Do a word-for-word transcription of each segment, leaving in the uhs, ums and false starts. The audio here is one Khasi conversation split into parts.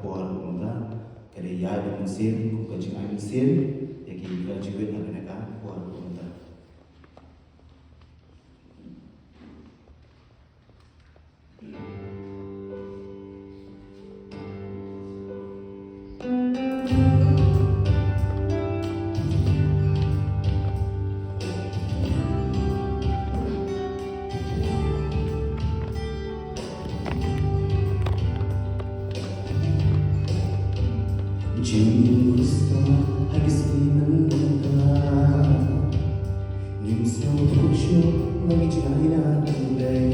Por kumta ka dei ïaid mynsiem, kum ka jingai mynsiem ïa ki graduate ha kane ka por kumta. Jingmut Khrista ha ki sngi mynta. Ngim sngewthuh shuh ma ngi jingai na U Blei.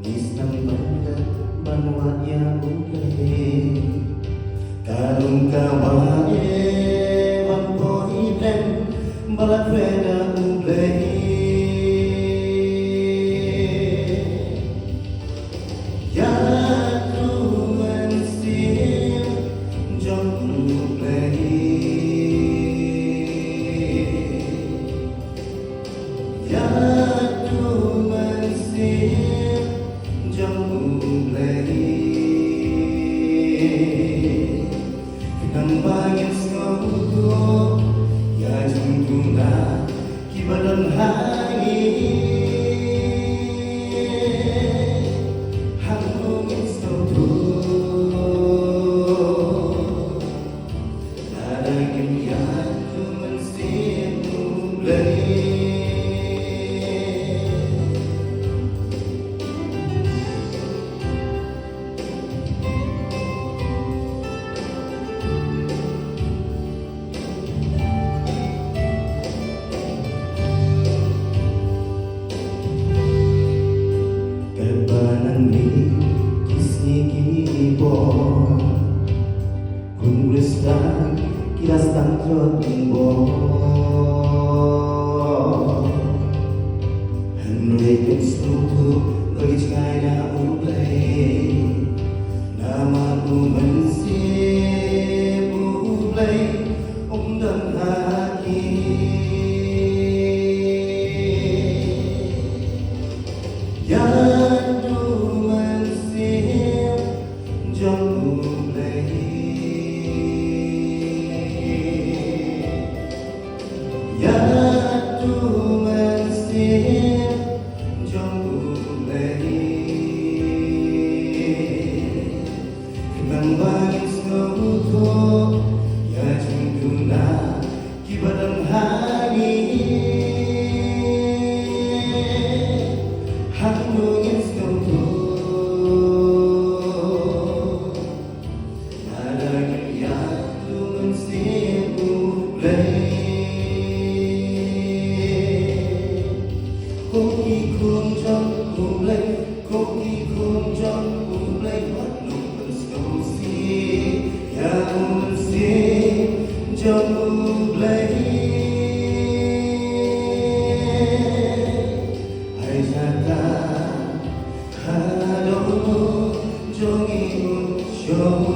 Ngi sdang ban leh ban wad ïa U Blei. Ka long kaba eh ban poi lem ba la kren da U Blei. Ïa tu mynsiem jong U Blei. Ïa tu mynsiem jong U Blei. Khnang ba ngin sngewthuh ïa jingduna kiba don ha ngi. Hangno ngin sngewthuh lada ngim ïa tu mynsiem U Blei? Katba nangne ki sngi ki por, kum Khristan ki la sdang tlot bor. Hynrei kim sngewthuh ba ki jingai na U Blei. Namar U Mynsiem U Blei um don ha ki. Ïa tu mynsiem jong U Blei. Ïa tu mynsiem jong U Blei. Khnang ba ngin sngewthuh ïa jingduna kiba don ha ngi. Hangno ngin sngewthuh lada ngim ïa tu mynsiem U Blei? Ko ki khun jong U Blei, ko ki khun jong U Blei, wat nang pynsngewsih ïa U Mynsiem jong U Blei. Ai jaka ha dohnud jong ngi un shong.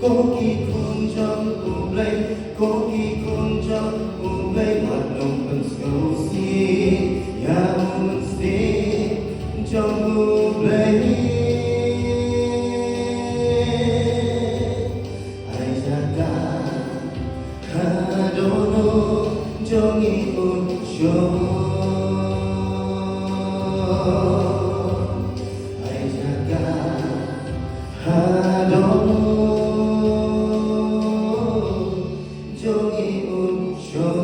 Ko ki khun jong U Blei, ko ki khun jong U Blei, wat nang pynsngewsih ïa U Mynsiem jong U Blei. Ai jaka ha dohnud jong ngi un shong. Ai jaka ha dohnud jong ngi un shong.